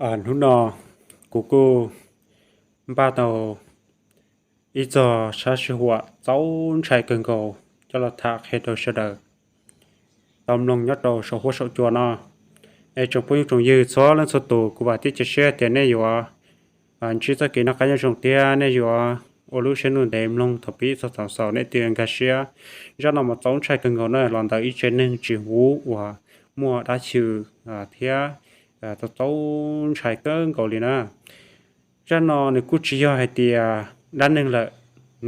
Hnub no kuv kuj npaj tau ib txog sab sij huam txaus ntshai kawg nkaus coj los tham qhia rau sawv daws tau mloog nyob rau saum huab saum cua no. Es tsoom phooj ywg tsoom ywg txhua leej txhua tus, kuv vam thiab cia siab tias nej yuav ntsib txoj kev noj qab nyob zoo thiab nej yuav ua lub siab ntuj ntev mloog thaum pib txog thaum xaus nej thiaj nkag siab. Zaj no mas txaus ntshai kawg nkaus na, los ntawm ib tsev neeg tsis huv uas muaj dab tsi thiab txaus txaus ntshai kawg nkaus li na. Zaj no nws kuj tsis yog hais tias dab neeg lawm,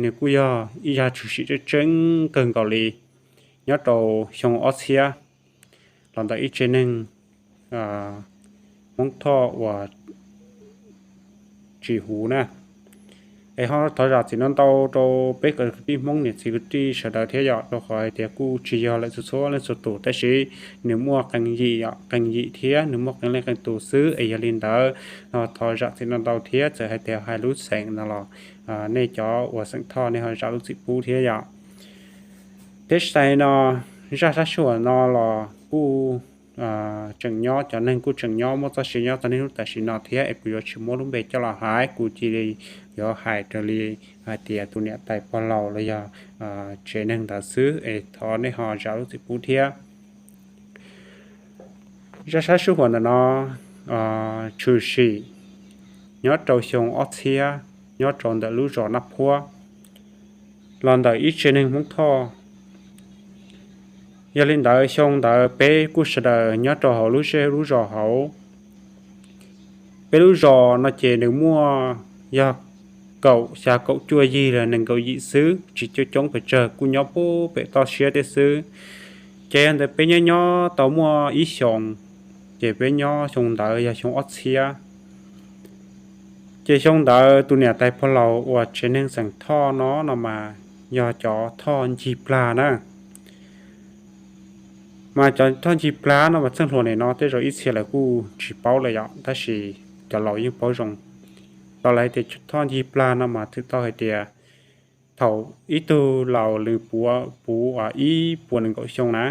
nws kuj yog ib zaj tshwm sim tseeb tseeb kawg nkaus li nyob rau xyoo ob txhiab los ntawm ib tsev neeg Hmoob Thoj uas tsis huv na. Es ho thov zam txim no ntau rau peb kwv tij Hmoob niam txiv kwv tij sawv daws thiab yom, rau qhov hais tias kuj tsis yog lawm txhua txhua leej txhua tus, tab sis nws muaj qee yim yom, qee yim thiab nws muaj qee leej qee tus xwb. Es yog li ntawd, thov zam txim no ntau thiab txawm hais tias hais lub xeem no los nej cov uas xeem Thoj nej ho zam lub txim pub thiab yom. Thiab tsis tas li no, zaj sab sij huam no los kuj tseem nyob, cov neeg kuj tseem nyob muaj txoj sia nyob txog niaj hnub tam sim no thiab, es kuv yuav tsis muab lub npe coj los hais, kuv cia li yuav hais raws li hais tias tus niam tais pog laus los yog tsev neeg ntawd xwb, es thov nej ho zam lub txim pub thiab. Zaj sab sij huam ntawm no tshwm sim nyob rau xyoo ob txhiab, nyob rau ntawm lub zos Naj Phuab los ntawm ib tsev neeg Hmoob Thoj. Yog li ntawd xyoo ntawd peb kuj sawv daws nyob rau hauv lub zej lub zos hauv. Peb lub zos no ces nws muaj yog kaum xya kaum cuaj yig los nees nkaum yim xwb, tsis coob coob pes tsawg, kuj nyob pem toj siab thiab xwb. Ces yog ntawd peb nyob nyob tau muaj ib xyoos, ces peb nyob xyoo ntawd yog xyoo ob txhiab. Ces xyoo ntawd tus niam tais pog laus uas tsev neeg xeem Thoj no no mas yog cov Thoj ncig plag na. Mas cov Thoj ncig plag no mas txheej hluas nim no tej zaum ib txhia lawv kuj tsis paub lawm yom, tab sis cov laus yeej paub zoo. Tau lawv hais tias Thoj ncig plag no mas txhais tau hais tias thaum ib tug laus nws puv ib puas nees nkaum xyoo na,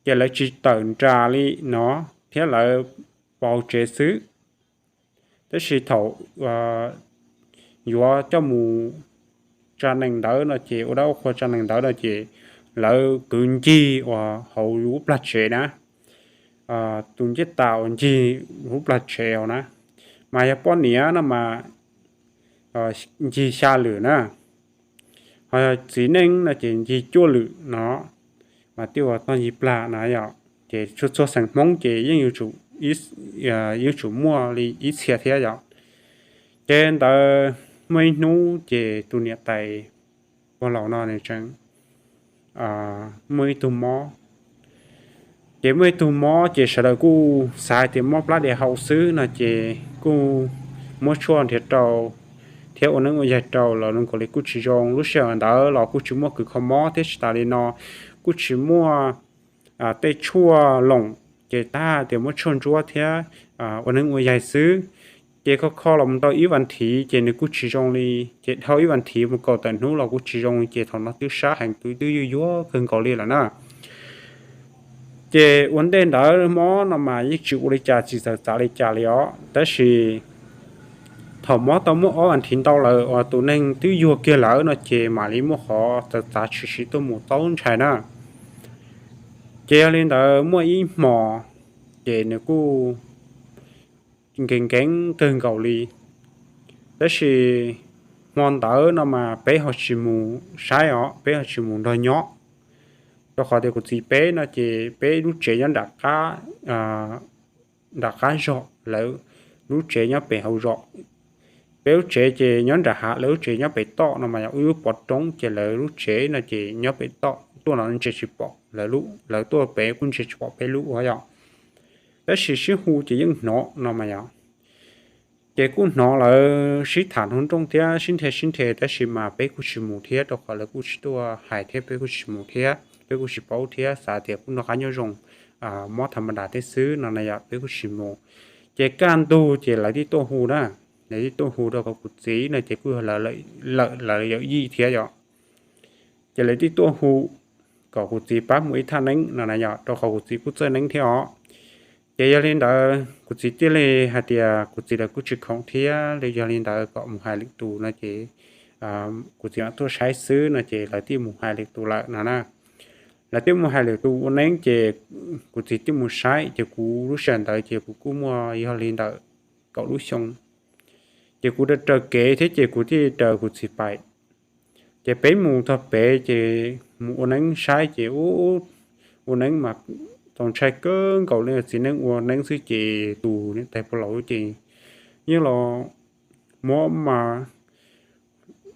ces lawv tsis tawm nras li no thiab lawv pauv tsev xwb. Tab sis thaum yuav coj mus tsa nees ntawd no ces ua dab ua qhua tsa nees ntawd no ces lawv kwv ncig uas hauv lub plag tsev na, tus ncej tas uas ncig lub plag tsev hauv na, mas yog poj niam no mas ncig xya lwm na, ho yog txiv neej no ces ncig cuaj lwm no, mas thiaj ua Thoj ncig plag na yom. Ces txhua txhua xeem Hmoob ces yeej yuav tsum, yeej tsum muaj li ib txhia thiab yom. Ces ntawd muaj ib hnub ces tus niam tais pog laus no nws tseem muaj ib tug mob. Ces muaj ib tug mob ces sawv daws kuj xav tias mob plab diav hau xwb no ces kuj muab tshuaj nrhiav rau thiab ua neeb ua yaig rau los zoo nkaus li kuj tsis zoo. Lub sij hawm ntawd los kuj tsis muaj kws kho mob thiab tsis tas li no kuj tsis muaj tej tshuaj loos, ces tab tias muab tshuaj ntsuab thiab ua neeb ua yaig xwb. Ces kho kho los mus tau ib vas thiv ces nws kuj tsis zoo li, ces dhau ib vas thiv mus kaum tawm hnub los kuj tsis zoo li, ces thaum no twb sab heev, twb twb yuag yuag kawg nkaus li lawm na. Ces ua ntej ntawd mob no mas yeej tsis ua li cas, tsis txawv txav li cas li os, tab sis thaum mob tau muaj ob vas thiv ntau lawm uas tus neeg twb yuag kiag lawm no ces mam li muaj qhov txawv txav tshwm sim tuaj mus txaus ntshai na. Ces yog li ntawd muaj ib hmos ces nws kuj nkees nkees kawg nkaus li. Tab sis hmo ntawd no mas peb ho tsis mus saib os, peb ho tsis mus nrog nyob, rau qhov tias kuv txiv peb no ces peb lub tsev nyob nram qab zos, lawv lub tsev nyob pem hauv zos. Peb lub tsev ces nyob nram hav, lawv lub tsev nyob pem toj no mas yog ib lub pov roob, ces lawv lub tsev no ces nyob pem toj, tuaj no ntsia tsis pom lawv lub, lawv tuaj pem kuj ntsia tsis pom peb lub ua yom. Tab sis sib hu ces yeej hnov no mas yom. Ces kuj hnov lawv sib tham nroo nrooj thiab sib nrhe sib nrhe, tab sis mas peb kuj tsis mus thiab, rau qhov lawv kuj tsis tuaj hais thiab peb kuj tsis mus thiab, peb kuj tsis paub thiab, xav tias kuj noj qab nyob zoo, mob tham ma das thiab xwb no na yom, peb kuj tsis mus. Ces kaj ntug ces lawv tib tuaj hu na, lawv tib tuaj hu rau kom kuv txiv no ces kuj yog lawv yawm yij thiab yom. Ces lawv tib tuaj hu kom kuv txiv pab mus ib thaj neeb no na yom, rau qhov kuv txiv kuj txawj neeb thiab os. Ces yog li ntawd kuv txiv thiaj li hais tias kuv txiv lawv kuj tsis khoom thiab li, yog li ntawd kom mus hais lwm tus no ces kuv txiv mam tuaj saib xwb no ces lawv thiaj mus hais lwm tus lawm no na. Lawv thiaj mus hais lwm tus ua neeb ces kuv txiv thiaj mus saib ces kuv lub sij hawm ntawd ces kuv kuj muaj yog li ntawm kaum lub xyoo. Ces kuv raws raws kev thiab ces kuv thiaj raws kuv txiv pais. Ces peb mus txog pem ces mus ua neeb saib ces ua neeb mas txaus ntshai kawg nkaus li, txiv neeb ua neeb xwb ces tus niam tais pog laus ces yeej los muab mas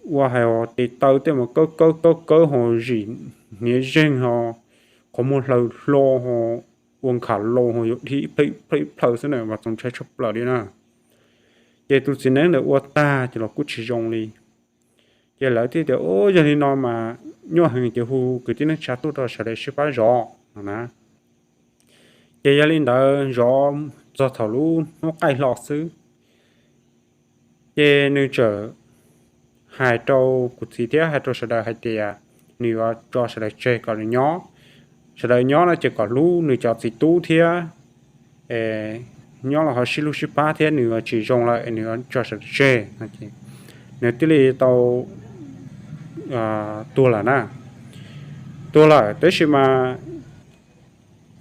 ua hais tes taw tej mas kawb kawb kawb kawb ho zim hniav zeeg ho qhov muag hlaws hlo ho ua nkhav laus ho yuav dhia ib plhaw ib plhaw xwb na mas txaus ntshai tshaj plaws li na. Ces tus txiv neeb ntawd ua tag ces los kuj tsis zoo li. Ces lawv thiaj tias, Ub, yog li no mas nyuaj heev ces hu kwv tij neej tsa tuaj rau sawv daws sib pab zov no na. Ces yog li ntawd zov txog thaum lub hnub qaij hlo xwb, ces nws txawm hais rau kuv txiv thiab hais rau sawv daws hais tias nws yuav tso sawv daws tseg kom nws nyob. Sawv daws nyob no ces kom hlub nws cov txiv tub thiab nyob los ho sib hlub sib pab thiab nws tsis zoo lawm nws tso sawv daws tseg. Nws thiaj li tau tuag lawm na. Tuag lawm tab sis mas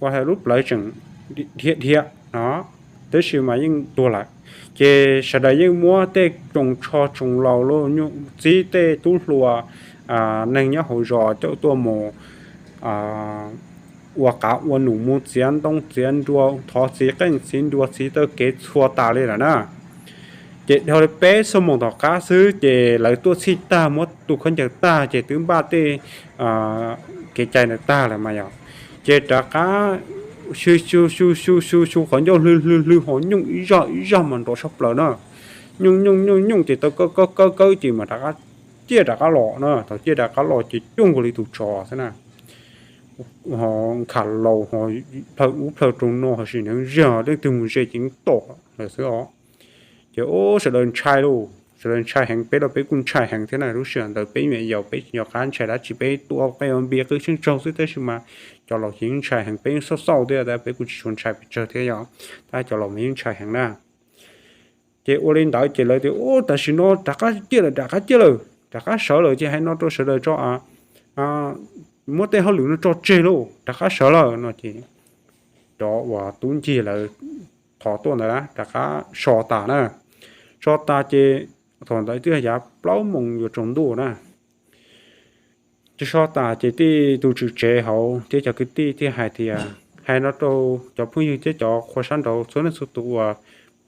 ua hais lub plawv tseem dhia dhia no, tab sis mas yeej tuag lawm. Ces sawv daws yeej muab tej tsoos tsho tsoos laus los nyuj txib tej tub hluas neeg nyob hauv zos coj tuaj mus ua qav ua num, mus txiav ntoo txiav nruas, thov txiv qeej txiv nruas txiv taw kev txhua tas li lawm na. Ces dhau li peb xuab moos tom qab xwb ces lawv tuaj txhij tag muab tus khaub ncaws tag ces twb npaj tej kev cai ntawd tag lawm mas yog, ces rov qab xyu xyu xyu xyu xyu xyu qhov ncauj hlw hlw hlw ho nyooj ib zag ib zag mas nrov tshaj plaws na. Nyooj nyooj nyooj nyooj ces tau kawb kawb kawb kawb ces mas rov qab ciaj rov qab los na. Thaum ciaj rov qab los ces cuag nkaus li tus tsov xwb na. Ho nkhav laus ho plhaw ub plhaw rau no ho sis neev zag leej twg mus ze ces tom lawm xwb os. Ces ub sawv daws ntshai lauj, sawv daws ntshai heev, peb los peb kuj ntshai heev thiab na. Lub sij hawm ntawd peb me nyuam yaus peb tsis nco qab ntshai dab tsi, peb tuaj qe ua npia qwj tsheej tsaug xwb tab sis mas cov laus ces ntshai heev, peb xauj xauj thiab tab peb kuj tsis tshua ntshai pes tsawg thiab yog, tab cov laus mas yeej ntshai heev na. Ces ua li ntawd ces lawv tias, Ub, tam sim no rov qab ciaj lawm, rov qab ciaj lawm, rov qab sawv lawm ces hais no rau sawv daws tso, muab tej hauj lwm no tso tseg lauj, rov qab sawv lawm no ces cov uas tub ncig lawv thov tuaj ntawd rov qab so tas na. So tas ces thaum ntawd twb yav plaub moos yuav tsaus ntuj na. Ces so tas ces tej tus tswv tsev hauv thiab cov kwv tij thiaj hais tias, hais no rau cov phooj ywg thiab cov qhua sab nraud txhua leej txhua tus uas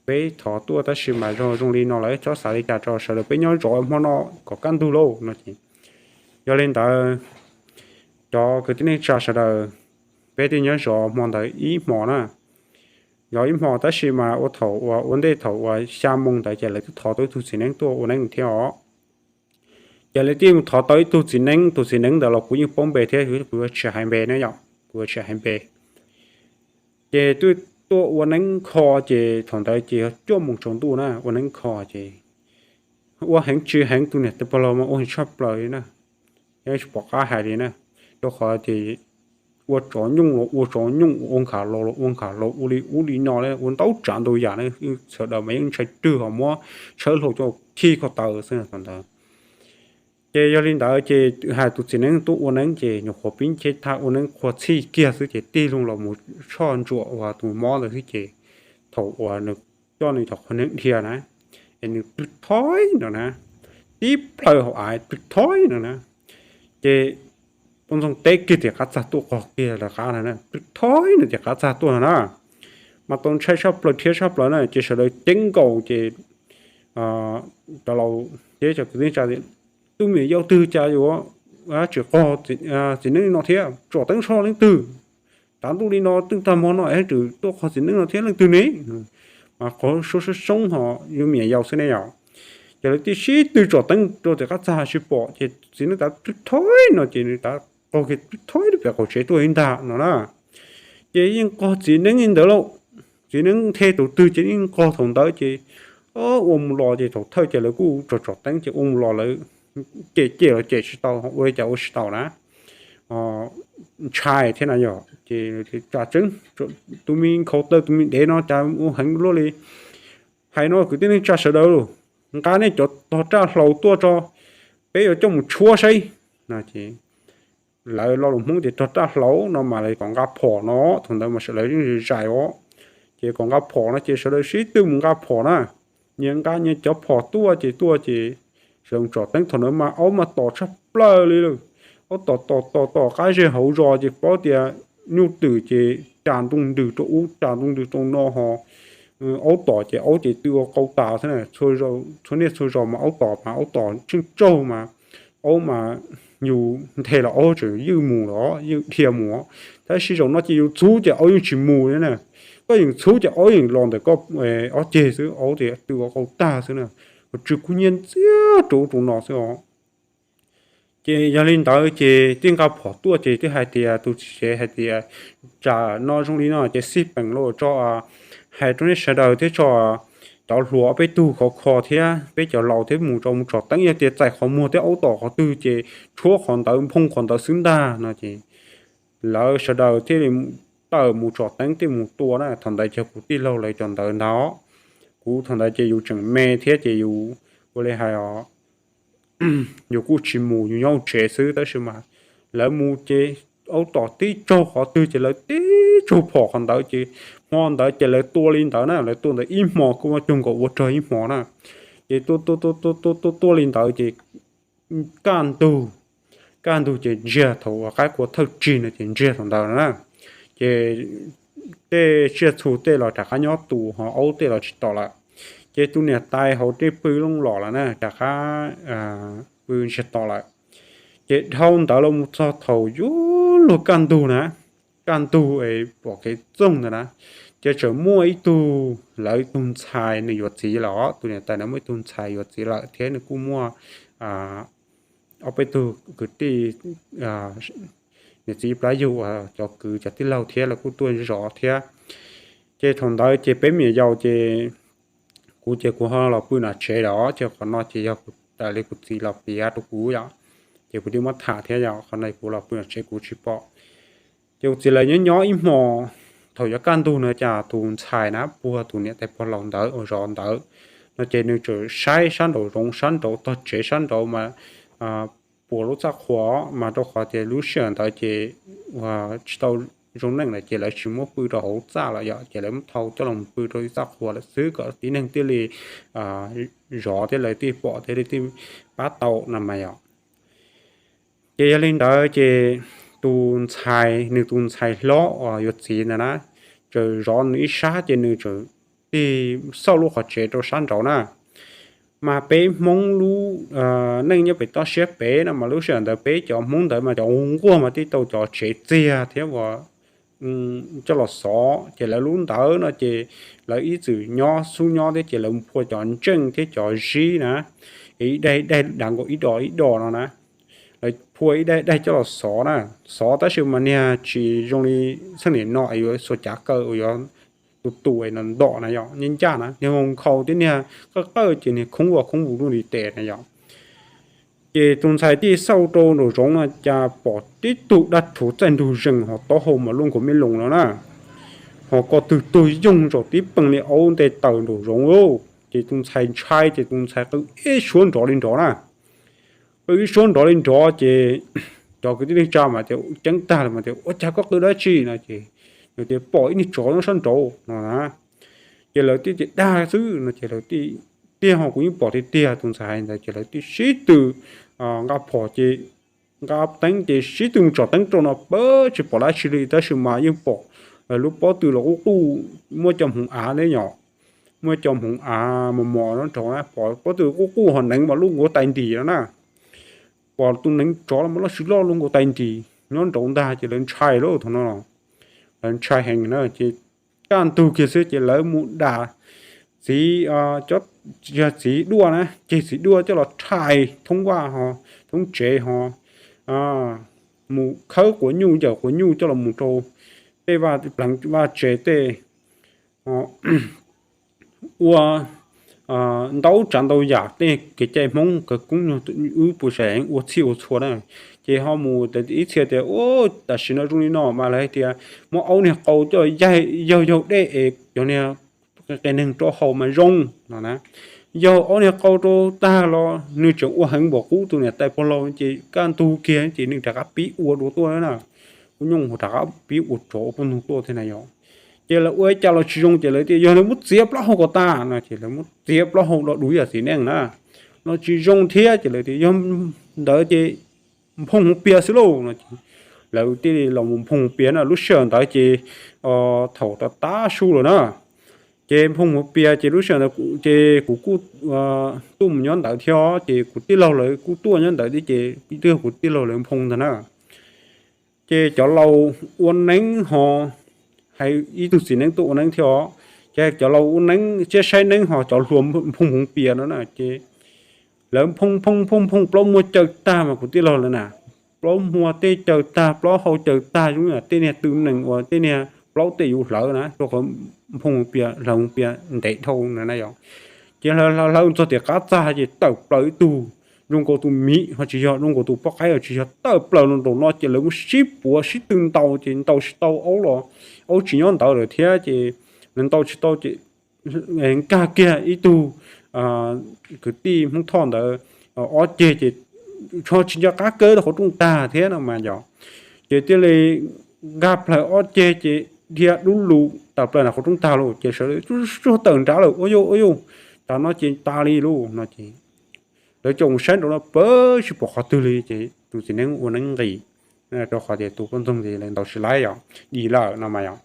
peb thov tuaj tab sis mas zoo zoo li no lawm txhob xav li cas tso, sawv daws peb nyob zov hmo no kom kaj ntug lauj no ces. Yog li ntawd cov kwv tij neej tsa sawv daws peb thiaj nyob zov hmo ntawd ib hmo na. Zov ib hmo tab sis mas ua thaum uas ua ntej thaum uas xya moos ntawd ces lawv twb thov tau ib tug txiv neeb tuaj ua neeb thiab os. Ces lawv thiaj mus thov tau ib tug txiv neeb, tus txiv neeb ntawd los kuv yeej paub npe thiab kuv yuav tsis hais npe na yom, kuv yuav tsis hais npe. Ces twb tuaj ua neeb kho ces thaum ntawd ces yog cuaj moos tsaus ntuj na, ua neeb kho ces ua heev tsis heev tus niam tais pog laus mas ua heev tshaj plaws li na. Yeej tsis pom qab hais li na, rau qhov ces ua tsov nyooj los ua tsov nyooj, ua nkhav laus los ua nkhav laus, ua li ub li no li ua ntau tsav ntau yam na, sawv daws mas yeej ntshai rwg ho muab tshawb hlau coj khi ko taw xwb thaum ntawd. Ces yog li ntawd ces hais tus txiv neeb tuaj ua neeb ces nyuam qhuav pib nce thaj ua neeb qhuav txhij kiag xwb ces tig loo los mus tshoj ntsuam uas tus mob ntawd xwb ces thaum uas nws coj nws cov qhua neeb dhia na, es nws plhws thoib no na, tib plhaw hauv av plhws thoib no na, ces poj ntxoog teb kiag tias qab txag tuaj qog kiag lawv qab no na, plhws thoib no tias qab txag tuaj no na. Mas tau ntshai tshaj plaws thiab tshaj plaws na ces sawv daws ceeb nkaus ces cov laus thiab cov kwv tij neej tsa, tus me nyuam yaus twg cas yuav tsis qog txiv neeb li no thiab, tsom teeb so leej twg, tav ntuj li no twb tag hmo no es tseem tuaj qog txiv neeb no thiab leej twg ne? Mas qhov soob soob ho yog me nyuam yaus xwb ne yom. Ces lawv thiaj sib tw tsom teeb rau tias qab txag tsis pom ces txiv neeb tav plhws thoib no ces nws tav qog kiag plhws thoib rau pem qaum tsev tuaj ib ntag no na. Ces yeej qog txiv neeb li ntawd lauj, txiv neeb nthe tus twg ces yeej qog thaum ntawd ces ua mus los ces thaum thawj ces lawv kuj tsom tsom teeb ces ua mus los lawv cem cem los cem tsis tau, ua li cas ua tsis tau na. ntshai thiab na yog. Ces tsa tseeb, tus me nkhaus taw tus me dev no cas ua heev luaj li. Hais no kwv tij neej tsa sawv daws, nqa nej cov tog raj hlau tuaj tso, peb yuav coj mus tshuab saib. Lawv lo lus Hmoob tias tog raj hlau no mas lawv kom nqa phom no, thaum ntawd mas sawv daws yeej zais os. Ces kom nqa phom no ces sawv daws sib tw mus nqa phom na. Nyias nqa nyias cov phom tuaj ces tuaj ces sawv daws tsom teeb. Thaum ntawd mas aub mas tom tshaj plaws li lawm. Aub tom tom tom tom qab zej hauv zos ces paub tias nyuj twm ces cas ntoo ntws rau ub cas ntoo ntws rau no ho aub tom ces aub ces tw ua qau tas xwb na. Txhua niaj txhua zos mas aub tom mas aub tom tsheej tsaug mas aub mas yus nthe los aub tseem ywj mus los ywj dhia mus. Tab sis zaum no ces yus txhub ces aub yeej tsis mus li na. Koj yeem txhub ces aub yeem los ntawm koj ob ceg xwb, aub tias tw ua qau tag xwb na. Ua tsw kub nyiab ntxiag rau ub rau no xwb os. Ces yog li ntawd ces thiaj nqa phom tuaj ces thiaj hais tias tus txiv tsev hais tias tsam no zoo li no ces xij peem los tso, hais rau nej sawv daws thiab tso cov hluas peb tug khov kho thiab peb cov laus thiab mus tso mus tsom teeb, yog tias txais qhov muag thiab aub tom qhov twg ces tshuab qhov ntawd nphoo qhov ntawd xwb ntag no ces lawv sawv daws thiaj li tawm mus tsom teeb thiaj mus tua na. Thaum ntawd ces kuv tij laug lawv cov ntawd ntag. Kuv thaum ntawd ces yus tseem me thiab ces yus ua li hais os, yus kuj tsis mus, yus nyob hauv tsev xwb tab sis mas lawv mus ces aub tom tib tsaug qhov twg ces lawv tib tsaug phom qhov ntawd ces hmo ntawd ces lawv tua li ntawd na, lawv tua ntawd ib hmo kuj muaj cuag nkaus ua rog ib hmo na. Ces tua tua tua tua tua tua li ntawd ces kaj ntug, kaj ntug ces ntsiag thaum qaib qua thawj tsig no ces ntsiag thaum ntawd na. Ces tej tsiaj txhu tej los rov qab nyob tus ho aub tej los tsis tom lawm. Ces tus niam tais hauv tej pw looj los lawm na rov qab pw ntsiag to lawm. Ces dhau ntawd los mus txog thaum yuav luag kaj ntug na, kaj ntug es pom kev txoog ntawd na, ces tseem muaj ib tug, lawv ib tug ntxhais nws yuav txiv lawm, tus niam tais na muaj ib tug ntxhais yuav txiv lawm thiab nws kuj muaj ob peb tug kwv tij, niam txiv plab yug, cov kwv cov tij laug thiab lawv kuj tuaj zov thiab. Ces thaum ntawd ces peb me nyuam yaus ces kuv ces kuv ho los pw nram tsev lawm, ces qhov no ces yog kuv tais li kuv txiv los piav rau kuv yom, ces kuv thiaj muab tham thiab yom, qhov no kuv los pw nram tsev kuv tsis pom. Ces kuv txiv lawv nyob nyob ib hmo, thaum yuav kaj ntug no cas tus ntxhais na puag tus niam tais pog laus ntawd uas zov ntawd no ces nws tseem saib sab nraum zoov sab nraud tog tsev sab nraud mas puas lub txaj qhua, mas rau qhov tias lub sij hawm ntawd ces tsis tau zoo neej lawm ces lawv tsis muab pw rau hauv txaj lawm yom, ces lawv muab thau coj los pw rau txaj qhua lawm xwb kom tib neeg thiaj li zov thiab lawv thiaj pom thiaj li thiaj pab tau no mas yom. Ces yog li ntawd ces tus ntxhais, nws tus ntxhais hlob uas yuav txiv ntawd na, tseem zov nws ib sab ces nws tseem tig xauj lub qhov tsev rau sab nraud na. Mas peb Hmoob lub neej nyob pem toj siab pem no mas lub sij hawm ntawd peb cov Hmoob ntawd mas cov hu nquag mas tib tau cov tsev txiag thiab uas coj los xov, ces lawv lub ntawd no ces lawv ib txwm nyob xub nyob thiab ces lawv phua cov ntseej thiab cov zib na, ib daig daig dav nkaus ib dos ib dos no na. Lawv phua ib daig daig coj los xov na, xov tab sis mas niag tsis zoo li txheej niam no es yuav xuas cav kaw uas yuav tus tus es no ntom na yom, niag ncaj na, niag nkhaus thiab niag qawj qawj ces niag khoob ua khoob vus lub ntiv tes na yom. Ces tus ntxhais thiaj xauj rau nraum zoov no cas pom tib tug dab rhuv txaij nrug zees ho taub hau mas luaj nkaus me loos no na, ho ko tw tuag yoog zaum tib pees li aub nte taws nraum zoov lauj. Ces tus ntxhais ntshai ces tus ntxhais qw ib suab nrov li nrov na, qw ib suab nrov li nrov ces cov kwv tij neej tsa mas tias ceeb tag lawm mas tias ua cas koj qw dab tsi no ces nws tias pom ib niag tsov nyob sab nraud no na. Ces lawv thiaj tias dag xwb no ces lawv tiag ho kuv yeej pom tiag tiag, tus ntxhais hais ntawd ces lawv thiaj sib tw nqa phom ces nqa teeb ces sib tw mus tsom teeb rau no pab tsis pom dab tsi li tab sis mas yeej pom lub pob tw los quj quj, muaj cov hmoov av thiab yom, muaj cov hmoov av mos mos nyob rau na, pom pob tw quj quj ho neev mas luaj nkaus tais ntim no na. Pom tus neev tsov los loj tsis loj luaj nkaus tais ntim nyob nraud ntag ces lawv ntshai lauj thaum no. Lawv ntshai heev na ces kaj ntug kiag xwb ces lawv mus dam txiv, yog txiv duaj na, ceg txiv duaj coj los rhais thoob vaj ho, thoob tsev ho, mus khawb quav nyuj yawm quav nyuj coj los mus rau tej vaj pleev vaj tsev tej, ua ntau tsav ntau yam tej kev cai Hmoob kawg koob wb puas saib ua txhij ua txhua na, ces Ces ho mus ib txhia tias, Ua, tam sim no zoo li no mas lawv hais tias muab aub niag qau coj yaug yaug dej es cov niag qias neeg rau haus mas zoo no na. Yaug aub niag qau rau tag los nws tseem ua heev npaum qub, tus niam tais pog laus ces kaj ntug kiag ces nws rov qab pib ua dua tuaj na. Ua nyooj mus rov qab pib ua tsov ua poj ntxoog tuaj thiab na yom. Ces lawv ua ib cas los tsis zoo ces lawv tias yog lawv muab txiav plaub hau kom tas no ces lawv muab txiav plaub hau los dub yam txiv neej na los tsis zoo thiab ces lawv tias yog ntawd ces nphoo hauv pias xwb lauj no. Lawv thiaj li los mus nphoo hauv pias na. Lub sij hawm ntawd ces thaum tav tab su lawm na, ces nphoo hauv pias ces lub sij hawm ntawd ces kuv kuj tuaj mus nyob ntawd thiab os, ces kuv tij laug lawv kuj tuaj nyob ntawd thiab ces twb yog kuv tij laug lawv nphoo ntag na. Ces cov laus ua neeb ho, hais ib tug txiv neeb tuaj ua neeb thiab os, ces cov laus ua neeb thiab saib neeb ho cov hluas nphoo hauv pias no na ces lawv nphoo nphoo nphoo nphoo plaub muag caw tag mas kuv tij laug lawv na, plaub muag tej caw tag, plaub hau caw tag zoo li tej niag tw nees uas tej niag plaub tej yuav hlawv na, rau qhov nphoo hauv pias, hlawv hauv pias ntev dhau na na yom. Ces hlawv hlawv txog tias qab txag ces tawm plaws ib tug zoo nkaus tus miv ho tsis yog, zoo nkaus tus poj qaib ho tsis yog, tawm plaws los nraum no ces lawv muab sib puav sib tw ntaus ces ntaus tsis tau aub los, aub tsis nyob ntawd lawm thiab ces lawv ntaus tsis tau ces nkag kiag ib tug kwv tij Hmoob Thoj ntawd ob ceg ces ho tsis nco qab kawg rau qhov rooj tag thiab no mas yom. Ces thiaj li nkag plaws ob ceg ces dhia dub lug tawm plaws nram qhov rooj tag lawm ces sawv daws tsuag tawm nrad lawm, Ua yuj, ua yuj, tas no ces tas li lauj no ces lawv coj mus saib nraum no pab tsis pom qhov twg li ces tus txiv neeb ua neeb nqis, rau qhov tias tus poj ntxoog ces lawv ntaus tsis laib yom, dim lawm no mas yom.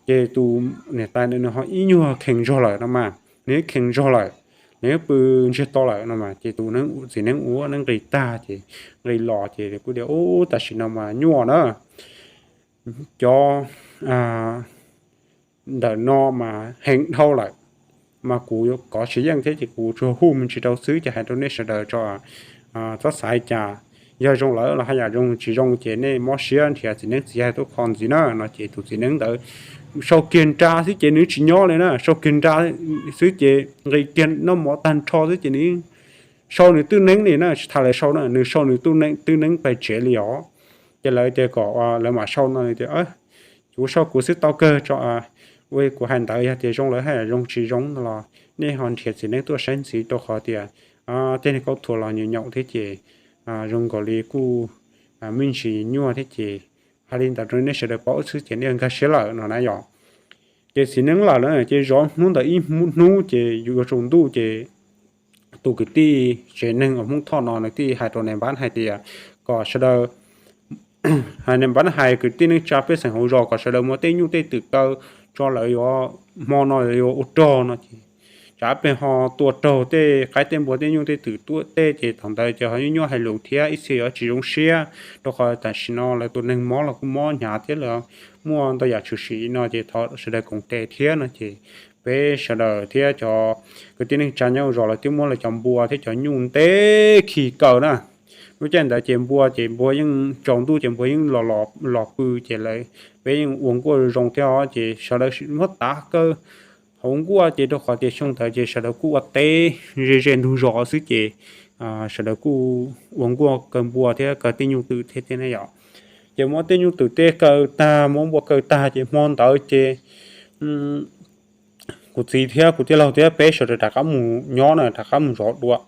Ces tus niam tais nws ho ib nyuag kheev zog lawm no mas, nws ib kheev zog lawm, nws ib pw ntsiag to lawm no mas ces tus txiv neeb ua neeb nqis tag ces nqis los ces kuj tias, Ub, tam sim no mas nyuaj na, cov ntawm no mas heev dhau lawm, mas kuv kov tsis yeej thiab ces kuv tsuas hu me ntsis rau xwb ces hais rau nej sawv daws tso, txhob xav cas, yog zoo lawm los haj yam zoo, tsis zoo ces nej mob siab nrhiav txiv neeb txiv yaig tuaj kho ntxiv na no ces tus txiv neeb ntawd sau kiag nra xwb ces nws tsis nyob li na, sau kiag nra xwb ces nqis kiag noj mov tag nrho xwb ces nws sau nws twj neeb li na, tsis tas lawv sau na, nws sau nws twj neeb pais tsev li os. Ces lawv tias kom lawv mam sau no tias, Kuv sau kuv xwb tau kawg tso, ua kuv hais ntawd yog tias zoo lawm haj yam zoo, tsis zoo no los nej ho nrhiav txiv neeb tuaj saib ntxiv rau qhov tias tej niag kaub thuas los nyaum nyaum thiab ces zoo nkaus li kuj me ntsis nyuaj thiab ces hais li ntawd rau nej sawv daws paub xwb ces nej nkag siab lawm no na yom. Ces txiv neeb lawm lawm ces zov hnub ntawd ib hnub ces yuav tsaus ntuj ces tus kwv tij tsev neeg uas Hmoob Thoj no nws thiaj hais rau nais npab hais tias kom sawv daws, hais nais npab hais kwv tij neej tsa pej xeem hauv zos kom sawv daws muab tej nyuj tej twm kaw tso, lawv yuav, hmo no yuav ua rog no ces tsam peb ho tua raug tej qaib tej npua tej nyuj tej twm tuaj tej ces thaum ntawd ces ho nyuaj nyuaj hais lus thiab ib txhia yuav tsis zoo siab, rau qhov tam sim no lawv tus neeg mob los kuj mob hnyav thiab lawv muaj ntau yam tshwm sim no ces thov sawv daws koom tes thiab no ces peb sawv daws thiab cov kwv tij neej tsa nyob hauv zos lawv twb muab lawv cov npua thiab cov nyuj ntev khi kaw na. Lub caij ntawd ces npua ces npua yeej tsaus ntuj ces npua yeej los pw ces lawv, peb yeej ua nkuaj zoo thiab os ces sawv daws muab tav kaw hauv nkuaj ces rau qhov tias xyoo ntawd ces sawv daws kuj ua teb ze ze ntug zos xwb ces sawv daws kuj ua nkuaj kaw npua thiab kaw tej nyuj twm thiab thiab ne yom. Ces muab tej nyuj twm tej kaw tag, muab npua kaw tag ces hmo ntawd ces kuv txiv thiab kuv tij laug thiab peb sawv daws rov qab mus nyob na, rov qab mus zov dua.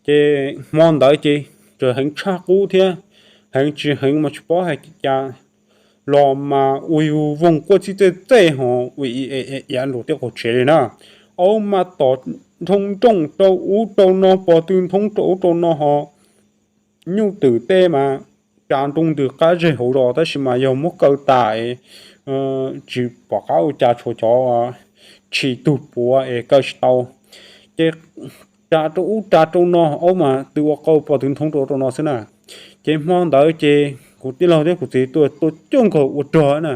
Ces hmo ntawd ces txawm heev tshaj qub thiab, heev tsis heev mas tsis paub hais cas los mas ua yus voog quaj txij txej txej ho ua iav nraum tej qaum tsev li na. Aub mas tom nroo nrooj rau ub rau no, pov tw nthoob rau ub rau no ho nyuj twm tej mas tsa nroo ntws qab zej hauv zos tab sis mas yog muab kaw tas tsis pom qab ua cas, tshuav cov tshis tug puav es kaw tsis tau. Ces tsa rau ub tsa rau no, aub mas tw ua qau pov tw nthoob rau rau no xwb na. Ces hmo ntawd ces kuv tij laug thiab kuv txiv tuaj tuaj cuaj nkaus ua rog na.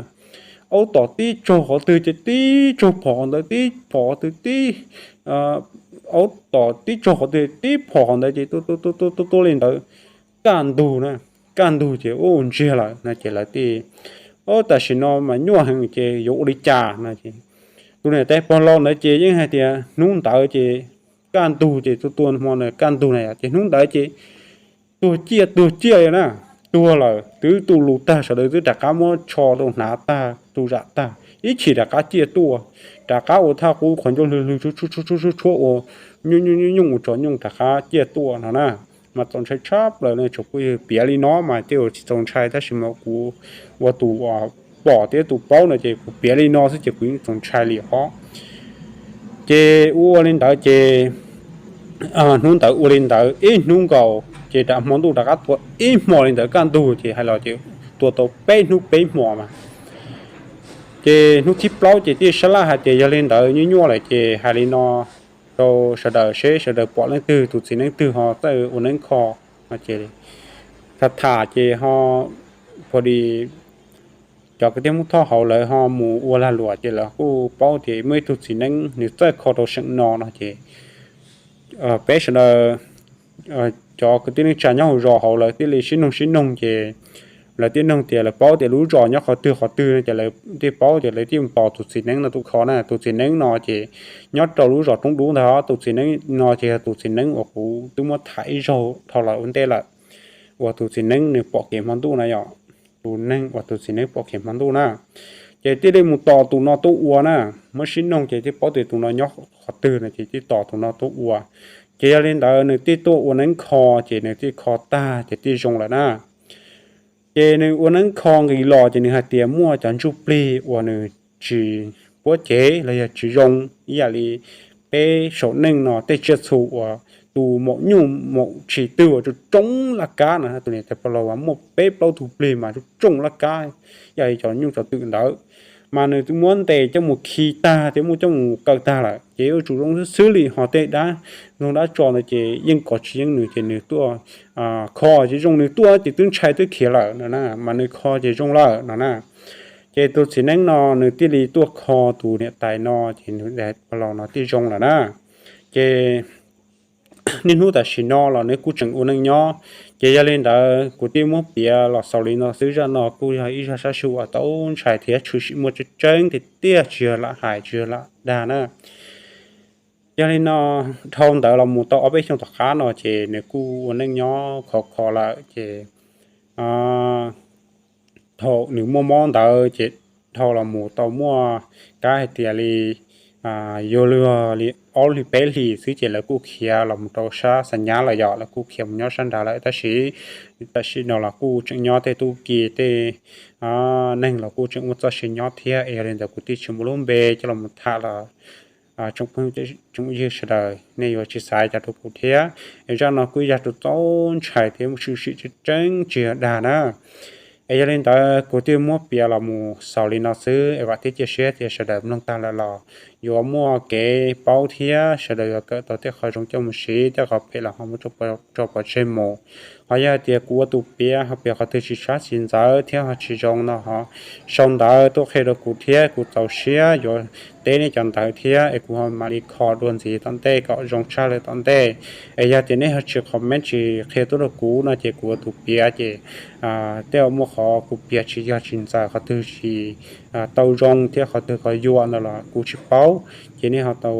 Aub tom tib tsaug qhov twg ces tib tsaug phom qhov ntawd, tib phom qhov twg tib, aub tom tib tsaug qhov twg tib phom qhov ntawd ces tuaj tuaj tuaj tuaj li ntawd kaj ntug na. Kaj ntug ces ua ntsiag lawm no ces lawv tias, Ob, tam sim no mas nyuaj heev ces yuav ua li cas no ces tus niam tais pog laus ntawd ces yeej hais tias hnub ntawd ces kaj ntug ces tuaj tuaj hmo ntawd kaj ntug na ces hnub ntawd ces tuag ciaj tuag ciaj li na. tuag lawm, twb tu lus tag, sawv daws twb rov qab muab tsho rau hnav tag, tu zam tag, ib chim rov qab ciaj tuaj, rov qab ua thaj qub qhov ncauj hlwb hlwb tshuab tshuab ua nyuj nyuj nyuj ua tsov nyuj rov qab ciaj tuaj no na. Mas txaus ntshai tshaj plaws no, tsoom phooj ywg, piav li no mas tej zaum tsis txaus ntshai, tab sis mas kuv ua tus pom thiab tus paub no ces kuv piav li no xwb ces kuv yeej txaus ntshai li os. Ces ua li ntawd ces hnub ntawd ua li ntawd ib hnub nkaus ces rov hmo ntuj rov qab tua ib hmo li ntawd kaj ntug ces hais los ces tua tau peb hnub peb hmo mas. Ces hnub thib plaub ces tij sab laj hais tias yog li ntawd nyuaj nyuaj lawm ces hais li no rau sawv daws seb sawv daws pom leej twg, tus txiv neeb twg ho txawj ua neeb kho. Ces tham tham ces ho pha di cov kwv tij Hmoob Thoj hauv lawv ho mus ua lag luam ces lawv kuj paub tias muaj ib tug txiv neeb nws txawj kho rau seem no no ces peb sawv daws cov kwv tij neej tsa nyob hauv zos hauv lawv thiaj li sib noog sib noog ces lawv thiaj noog tias lawv paub tias lub zos nyob qhov twg qhov twg no ces lawv thiaj paub tias lawv thiaj mus tos tus txiv neeb no tuaj kho na. Tus txiv neeb no ces nyob rau lub zos Roob Dub ntag, tus txiv neeb no ces yog tus txiv neeb uas kuv twb muab tham ib zaug dhau los ua ntej lawm, uas tus txiv neeb nws pom kev hmo ntuj na yom. Tus neeg uas tus txiv neeb pom kev hmo ntuj na, ces thiaj li mus tos tus no tuaj ua na. Muab sib noog ces thiaj paub tias tus no nyob qhov twg no ces thiaj tos tus no tuaj ua. Ces yog li ntawd nws thiaj tuaj ua neeb kho, ces nws thiaj kho tag ces thiaj zoo lawm na. Ces nws ua neeb kho nqis los ces nws hais tias muaj cov ntsuj plig uas nws tsis puab cev los yog tsis zoo, ib yam li peb saum neej no tej tsiaj txhu uas tus maum nyuj maum tshis twg uas tsoo tsoo laj kab no, tus niam tais pog laus mas muaj peb plaub tug plig mas tsoo tsoo laj kab, ib yam li cov nyuj cov twm ntawd. Mas nws muab ntes coj mus khi tag thiab muab coj mus kaw tag lawm ces yuav tsum zoo xwb xwb li. Ho tej dab zoo dab tso ntawd ces yeej kov tsis yeej nws ces nws tuaj kho ces zoo nws tuaj ces twb ntshai twb khiav lawm no na, mas nws kho ces zoo lawm no na. Ces tus txiv neeb no nws thiaj li tuaj kho tus niam tais no ces nws tais pog laus no thiaj zoo lawm na. Ces niaj hnub tam sim no los nws kuj tseem ua neej nyob. Ces yog li ntawd kuv thiaj muab piav los xaus li no xwb. Zaj no kuj yog ib zaj sab sij huam tau ntshai thiab tshwm sim muaj tseeb tseeb tiag tiag, tsis yog lam hais tsis yog lam dag na. Yog li no dhau ntawd los mus tau ob peb xyoos tom qab no ces nws kuj ua neej nyob khov kho lawm ces thaum nws muaj mob ntawd ces dhau los mus tau muaj kab hais tias li yuav luag li ob hlis peb hlis xwb ces lawv kuj khiav los mus rau sab xa nyab lawm yom, lawv kuj khiav mus nyob sab nrad lawm. Tab sis tam sim no los kuj tseem nyob tej tub ki tej neeg los kuj tseem ua txoj sia nyob thiab. Es yog li ntawd kuv thiaj tsis muaj lub npe coj los tham los tsoom phooj ywg sawv daws nej yuav tsis xav cas rau kuv thiab. Es zaj no kuj yog tus txaus ntshai thiab tshwm sim tseeb tseeb tsis yog dag na. Es yog li ntawd kuv thiaj muab piav los mus xaus li no xwb es vam thiab cia siab tias sawv daws mloog tag lawm los yuav muaj kev paub thiab sawv daws yuav kawm tau tej qhov zoo coj mus siv, tej qhov phem los ho muab tso pov tseg mus. Ho yog hais tias kuv ua tus piav ho piav qhov twg tsis tshab tsis ntxaws thiab ho tsis zoo no ho sau ntawv tuaj qhia rau kuv thiab, kuv txaus siab yuav teb nej cov ntawv thiab es kuv ho mam li kho dua ntxiv tom ntej kom zoo tshaj lawm tom ntej. Es yog tias nej ho tsis comment tsis qhia tuaj rau kuv no ces kuv ua tus piav ces tej muaj qhov kuv piav tsis yog tsis ntxaws, qhov twg tsis tau zoo thiab qhov twg kov yuam ntawd los kuv tsis paub, ces nej ho tau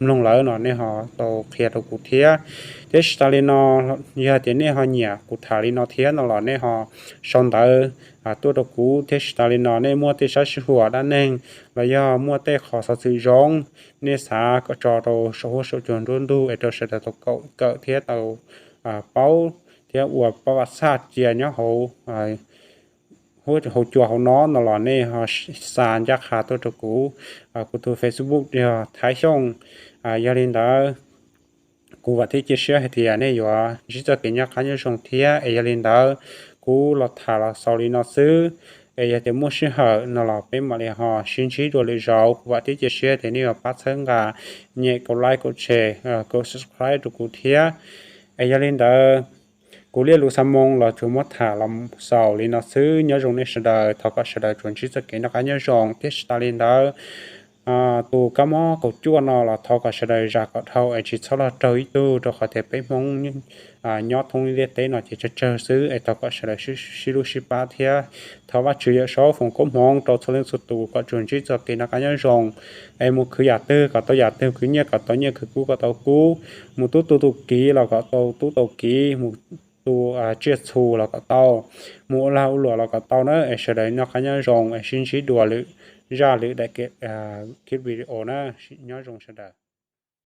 mloog lawm no nej ho tau qhia rau kuv thiab. Thiab tsis tas li no, yog tias nej ho nyiam kuv tham li no thiab no los nej ho sau ntawv tuaj rau kuv. Thiab tsis tas li no nej muaj tej sab sij huam dab neeg los yog muaj tej qhov xov xwm zoo nej xav kom tso rau saum huab saum cua nruab ntug es rau sawv daws tau kawm thiab tau paub thiab ua pab vam txhaj cia nyob hauv huab hauv cua hauv no no los nej ho xa ncaj qha tuaj rau kuv. Kuv tus Facebook yog Thaib Xyooj. Yog li ntawd kuv vam thiab cia siab hais tias nej yuav ntsib txoj kev noj qab nyob zoo thiab. Es yog li ntawd kuv los tham los xaus li no xwb. Es yog tias muaj sij hawm no los peb mam li ho sib ntsib dua lwm zaus. Kuv vam thiab cia siab tias nej yuav pab txhawb nqa, nyem kaum like kaum share kaum subscribe rau kuv thiab. Es yog li ntawd kuv Liaj Lus Xa Moo los tsuas muab tham los xaus li no xwb. Nyob zoo nej sawv daws, thov kom sawv daws tsuas ntsib txoj kev noj qab nyob zoo thiab tsis tas li ntawd tus kab mob kaum cuaj no los thov kom sawv daws zam kom dhau es tsis txhob los raug ib tug, rau qhov tias peb Hmoob nyob thoob ntiaj teb no ces tsawg tsawg xwb es thov kom sawv daws sib hlub sib pab thiab. Thov Vajtswv Yawm Saub foom koob hmoov rau txhua leej txhua tus kom tsuas ntsib txoj kev noj qab nyob zoo es mus khwv yam twg kom tau yam twg, khwv nyiaj kom tau nyiaj, khwv kub kom tau kub, mus tub tu tus kiv los kom tau tub tau kiv, mus tu tsiaj txhu los kom tau, mus ua lag ua luam los kom tau na. Es sawv daws noj qab nyob zoo es sib ntsib dua lwm zaj lwm daim video na. Nyob zoo sawv daws.